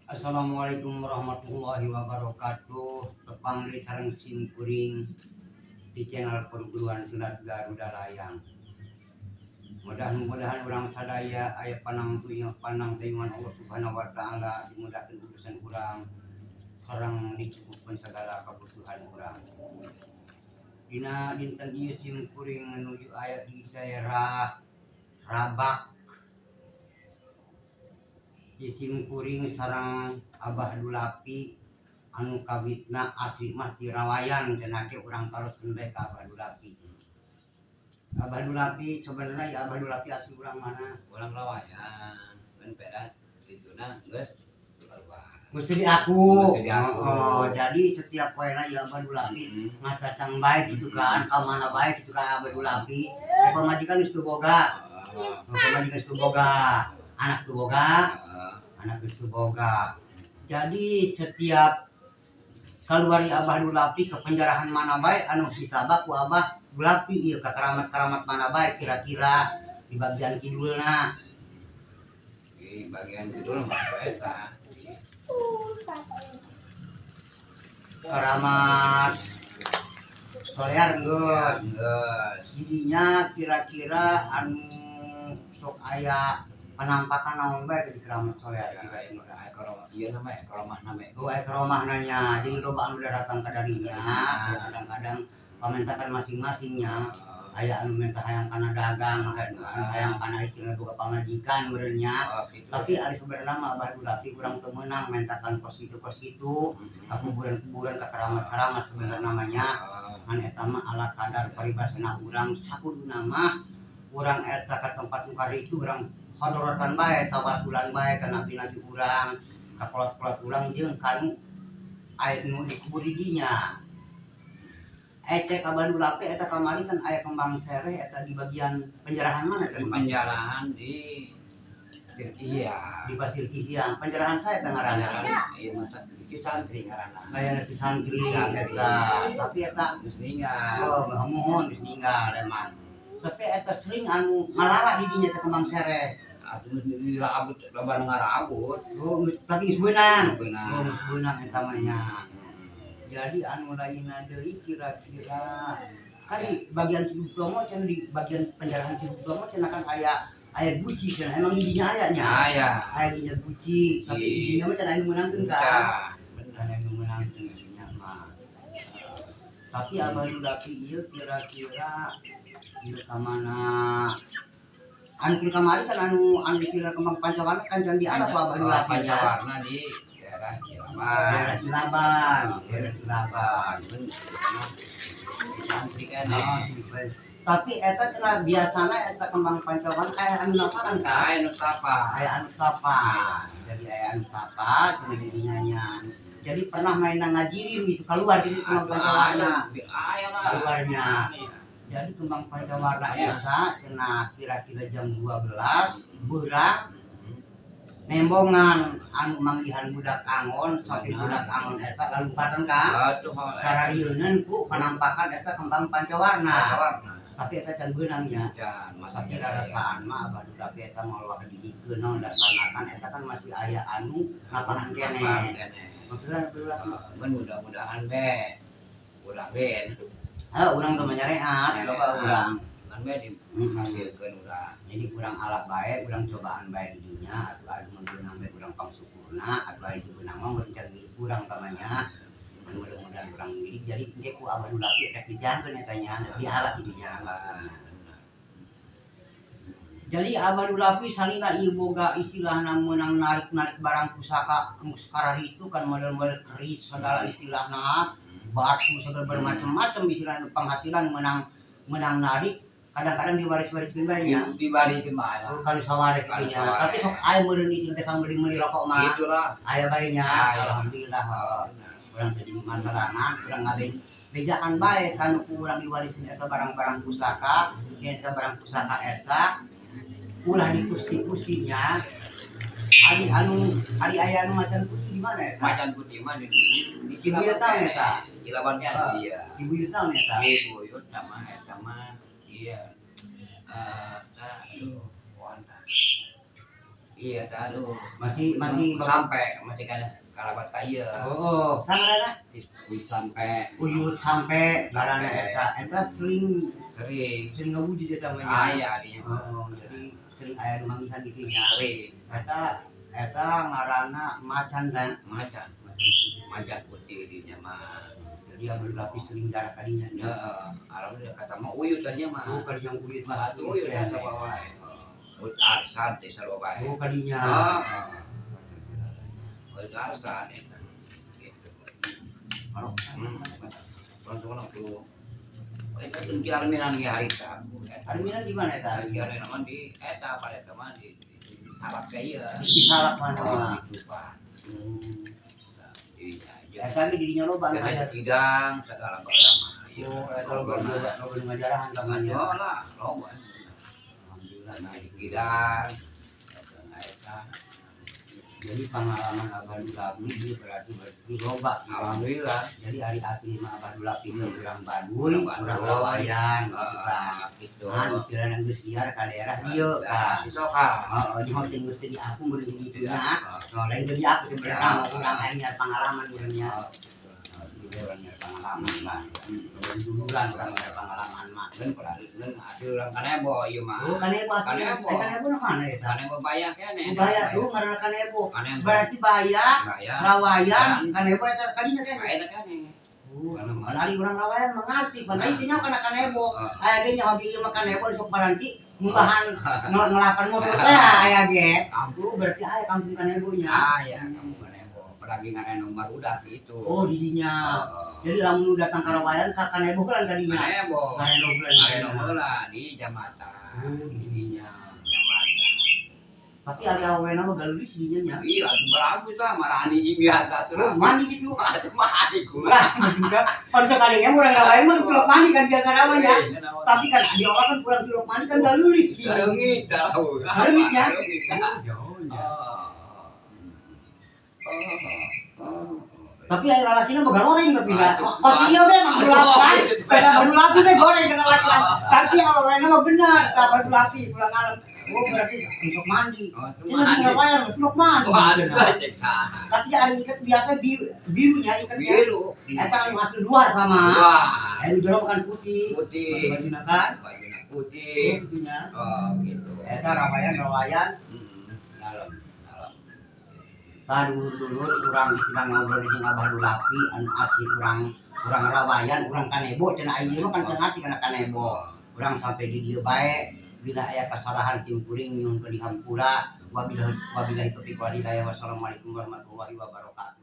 Assalamualaikum warahmatullahi wabarakatuh. Tepang deui sareng sim kuring di channel Perguruan Silat Garuda Layang. Mudah-mudahan urang sadaya aya panang tayungan Allah Subhanahu wa Taala, dimudahkan urusan urang sareng dicukupkeun segala kebutuhan urang. Dina dinten ieu sim kuring menuju aya di daerah Rabak. Di sim kuring sareng Abah Dulapi anu kawitna asli mah ti Rawayan, cenah ke urang taroskeun bae ka Abah Dulapi. Abah Dulapi, sebenarnya ya Abah Dulapi asli urang mana? Urang Rawayan kan peda itu, nah, geus keluar. Mesti diaku. Mesti diaku. Oh, jadi setiap poena ya Abah Dulapi ngacacang bae gitu kan, ka mana bae gitu kan Abah Dulapi. Ya pamajikan geus teu boga. Oh, Pamajikan geus teu boga. Anak teu boga, anak geus teu boga. Jadi setiap keluar Abah Dulapi ke penjarahan mana bae anu disabak ku Abah Dulapi ieu ka keramat-keramat mana bae kira-kira di bagian kidulna? Di bagian kidul mah eta. Keramat Solear geus. Geus. Jadinya kira-kira anu sok aya penampakan naon bae di Keramat Solear kira-kira? Aya karomah ieu nama, karomah nama. Oh, aya karomah nanya. Jadi loba anu datang ka darinya, kadang-kadang pamentakan masing-masingnya. Aya anu minta hayang kana dagang, aya anu hayang kana istilah boga pamajikan meureun nya. Oh, gitu. Tapi ari sebenarnya mah Abah Dulapi kurang teu meunang mentakan kos kitu kos kitu, ka kuburan-kuburan, ka keramat-keramat sebenarnya namanya. Ngan eta mah ala kadar paribasana urang, sakuduna mah urang eta ka tempat nu itu urang hodorotan bae, tawasulan bae ka nabi-nabi urang, ka kolot-kolot urang jeung kanu aya nu dikubur di dinya. Cek Abah Dulapi, eta kamari kan aya kembang sereh eta di bagian penjarahan mana eta? Di penjarahan di Turkiya. Di Pasir Kihiang. Penjarahan saya eta ngaranna? Penjarahan ieu mah di santri ngaranna. Aya di santri Santri. Eta. Tapi eta Geus ninggal. Oh, muhun geus ninggal emang. Tapi eta sering anu ngalala di dinya teh kembang sereh. Atuh geus dirabut, loba nu ngarabut. Oh, tapi geus beunang. Beunang. Oh, geus beunang eta mah nya. Jadi anu lainna deui kira-kira kan di bagian Cibugtomo cenah, di bagian penjarahan Cibugtomo cenah kan aya aya guci cenah, emang di dinya aya nya? Aya. Aya dinya guci, tapi di dinya mah cenah anu meunangkeun kan. Bener. Aya nu meunangkeun di dinya mah. Tapi Abah Dulapi ieu kira-kira ieu ka mana? Anu kamari kan anu anu istilah kembang pancawarna kan can dialap ku Abah Oh, Dulapi nya. Pancawarna di daerah Cilaban. Daerah Cilaban, daerah Cilaban. Santri kan. Oh, tapi eta cenah biasana eta kembang pancawarna aya anu napakan kan? Aya nu tapa. Aya anu tapa. Jadi aya anu tapa cenah di dinya nya. Jadi pernah main ngajirin gitu keluar di kembang pancawarna. Aya lah. Keluarnya. Jadi kembang pancawarna eta cenah kira-kira jam 12 beurang nembongan anu manggihan budak angon sampai budak angon eta lalumpatan ka Atuh. sararieuneun ku penampakan eta kembang pancawarna. Pancawarna. Tapi eta can beunang nya. Can. Tapi rarasaan mah Abah Dulapi eta moal didikeun naon dasarna kan eta kan masih aya anu lapangan keneh. Maksudna Abah Dulapi. Mun mudah-mudahan be. Ulah ben. Ah, urang teh nyareat loba urang. Kan be dihasilkeun urang. Jadi urang alap bae, urang cobaan bae di dinya atuh, anu mun beunang bae urang pangsyukurna, atuh aya teu beunang mah mun can milik urang tamanya. Mudah-mudahan urang milik, jadi engke ku Abah Dulapi rek dijangkeun eta nya, dialap di dinya. Jadi Abah Dulapi salila ieu boga istilahna meunang narik-narik barang pusaka anu sekarang itu kan model-model keris segala, istilahna batu segala bermacam-macam, istilahna penghasilan menang menang narik, kadang-kadang diwaris-wariskeun bae nya. Dibalikeun bae lah. Oh, kalau sawareh Kalau nya. sawareh. Tapi sok aya meureun ieu teh sambil meuli rokok mah. Itulah. Aya bae nya. Aya. Alhamdulillah. Urang teh jadi masalah urang ngabe bejaan bae kanu ku urang diwariskeun eta barang-barang pusaka, eta barang pusaka eta ulah dikusti-kustinya. Ari anu ari aya anu macan putih di mana eta? Macan putih mah di Cilaban. Buyut tahu eta? Di Cilaban kan Ah. iya. Di Buyut tahu eta? Di Buyut sama eta mah iya. Eh, aduh, wanta. Iya aduh. Masih masih sampai masih kan karabat ka ieu. Oh, sangarana? Uyut sampai. Uyut sampai ngaranna eta. Eta sering sering sering ngawujud eta mah nya. Aya dinya. Oh, jadi sering aya nu manggihan gitu nya. Sering. Eta eta ngaranna macan kan? Macan. Macan putih dinya mah. Jadi Abah Dulapi sering darah kadinya nya. Heeh, alhamdulillah kata mah uyut tadinya mah. Oh, kadinya uyut mah. Uyut ya sama wae. Uyut arsan teh sarua bae. Oh, kadinya. Heeh. Uyut arsan eta. Gitu. Orang tuh. Eta teh di Arminan ge harita. Arminan di mana eta? Di Arminan mah di eta pada eta mah di Salak ge ieu. Di Salak mana mah? Di Tupan. Iya. Eta ge di dinya loba anu aya kidang segala barang mah. Oh, eta loba loba nu ngajarahan ka mana? Oh lah, loba. Alhamdulillah. Nah, kidang. Eta. Jadi pengalaman Abah Dulapi dia berarti berarti loba. Alhamdulillah. Jadi hari asli mah Abah Dulapi itu urang Baduy, urang Rawayan gitu kan. Gitu. Kan istilahna geus liar ka daerah dieu kan. Itu kan. Heeh, di hotel geus teu diaku meureun di ditu nya. Nah, lain teu diaku sebenarnya urang aya nyiar pengalaman meureun nya. Gitu urang nyiar pengalaman mah. Duluran urang nyiar pengalaman mah. Kan pelan asli urang Kanebo ieu mah. Oh, Kanebo asli. Kanebo. Kanebo nu mana eta? Kanebo Bayak keneh. Bayak tuh ngaranna Kanebo. Kanebo. Berarti Bayak, Rawayan, Kanebo eta kadinya keneh. Eta keneh. Oh, ari urang Rawayan mengerti, pan ieu nya kana Kanebo. Aya ge nyaho ieu mah Kanebo sok paranti ngumbahan ngelapan motor teh aya ge. Kampung berarti aya kampung Kanebo nya. Aya kampung Kanebo. Apalagi ngaran barudak gitu. Oh, di dinya. Jadi lamun datang ka Rawayan ka Kanebo heula kadinya. Kanebo. Kanebo heula. Kanebo heula di Jamatan. Oh, di dinya. Jamatan. Tapi ari awena mah galulis dinya nya. Iya, bagus lah marani jeung biasa tuh. Mandi gitu. Atuh mandi kumaha. Maksudnya, pan sakadenge urang Rawayan mah tulok mandi kan biasa namanya. Tapi kan diolah kan kurang tulok mandi kan galulis gitu. Reungit tahu. Reungit ya. Jauh ya. Tapi air lalakina mah goreng tapi enggak. Kos ieu ge mah dulapan. Kana badulapi teh goreng kana laki. Tapi awena mah benar, ka badulapi pulang alam. Oh berarti untuk mandi. Ini Rawayan untuk mandi. Tapi ari ikan biasa biru, birunya ikannya. Biru. Eta anu asli luar sama. Wah. Anu jero kan putih. Putih. Bajuna kan? Bajuna putih. Gitunya. Oh gitu. Eta Rawayan Rawayan. Dalam. Dalam. Tah dulur-dulur urang sedang ngobrol jeung Abah Dulapi anu asli urang urang Rawayan, urang Kanebo cenah ieu mah kan teu ngarti kana Kanebo. Urang sampai di dieu bae. Bila aya kesalahan tim kuring nyuhunkeun dihampura. Wabillahi wabillahi taufiq wal hidayah. Wassalamualaikum warahmatullahi wabarakatuh.